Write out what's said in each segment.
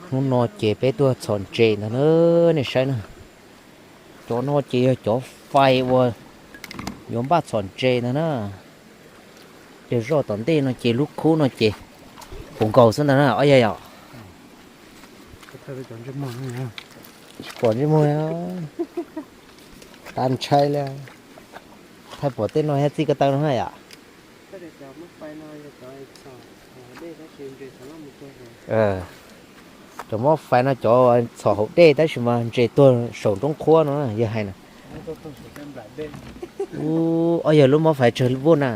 Hnub no ces peb tuaj txhom ntses ntag na, nej saib na. Cov no ces yog cov fais uas yuav npaj txhom ntses ntag na. Tej zoj tom ntej no ces lub khub no ces puv nkaus xwb ntag na ob yawg yom. Tsis pom ntsej muag, tag ntshai li. Thaij pom tej no thiab txij ko taw no na yom. Cov mob fais no cov txhom hauv dej tab sis mas ntses tuag saum nroob qhuab no yawg hais na. Ub, ob yawg lub mob fais tsawg vuj na?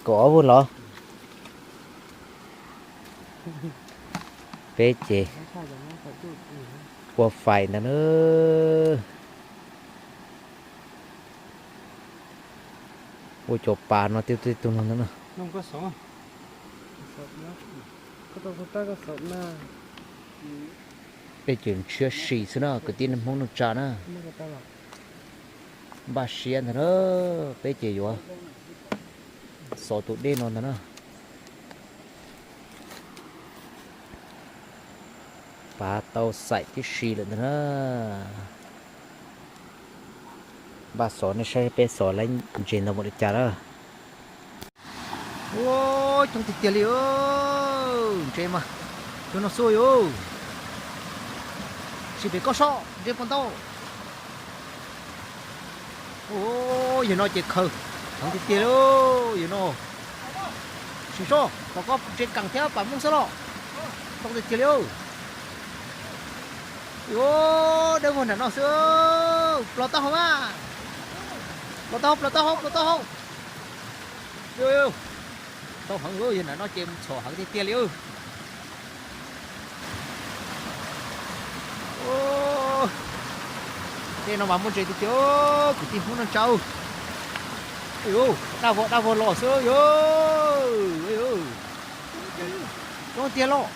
Kaum ob vuj los? Peb ces kua fais ntag na. Ua cov pas no tej tug no ntag na. Peb ces ntshiab si xwb na kwv tij neej Hmoob neej tsa na. Npaj siab ntag na, peb ces yuav xov tus dej no ntag na. Pas tau xaim tib si lawm ntag na. Npaj xov nej saib peb xov lawv ntses ntau npaum li cas lawm. Ua coob tiag tiag li, ntses mas cov no xwb yuav. Sim pem koj soj ntses puas ntau. Ua yawg no ces khaws heev tiag tiag li, yawg no. Sim soj tom koj ntses kam thiab pam mooj xwb los. Ntau tiag tiag li. Ua dawb vog nram no xwb. Plov taub hau mas. Plov taub hau, plov taub hau, plov taub hau. Tau heev, yawg nram no ces mus txhom heev tiag tiag li. Tej no mas muaj ntses tiag tiag, kwv tij Hmoob neej tsa. Daj vog daj vog los xwb yog. Coob tiag los.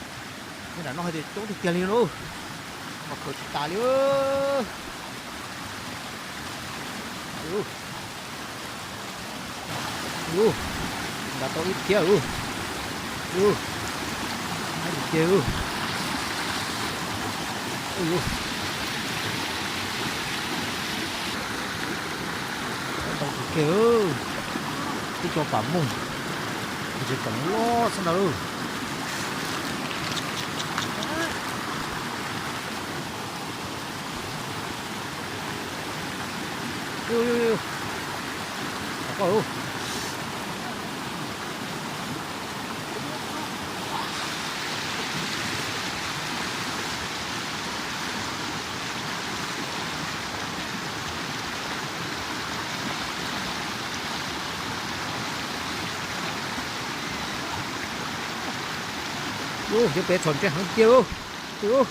Nram no hais tias coob tiag tiag li lauj. Mas khaws tsis tas li. Nram tau ib phiab. Tau tus kiag, tib co pam mooj, ntses kam loj xwb ntag lauj. Ub, cov pem txhom ntses heev tiag. Ub,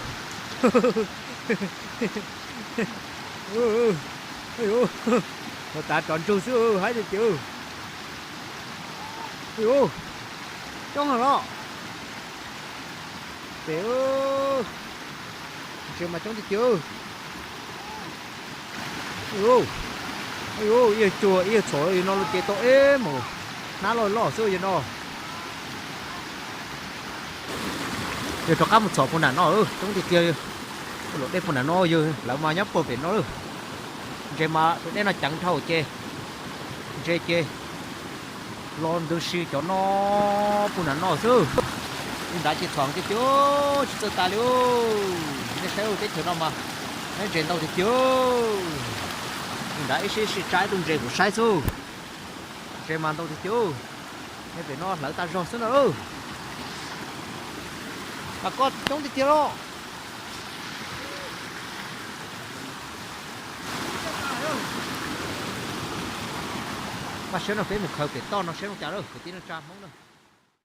tav tsov ntsug xwb haib tiag tiag. Coob heev los. Pem ntses mas coob tiag tiag. Ib yawg cua ib yawg txhom no los ces tau ib mus hnab loj loj xwb yawg no. Yog rov qab mus txhom puag nram no, coob tiag tiag. Ua luam dej puag nram no yog lawv mas nyob puag pem no lawm. Ntses mas tus dej no ceev dhau ces ntses ces los ntws si cov no puag nram no xwb. Li ntawd ces txhom tiag tiag tsis txawj tas li. Nej saib teb chaws no mas ntses ntau tiag tiag. Li ntawd ib sij sij tsa ib tug ntses kuv saib xwb. Ntses mas ntau tiag tiag. Nej pem no hlawv tag zog xwb na. Mas koj coob tiag tiag los. Mas saib no peb mus khaws pem toj no saib zoo cas lawm kwv tij neej tsa Hmoob na.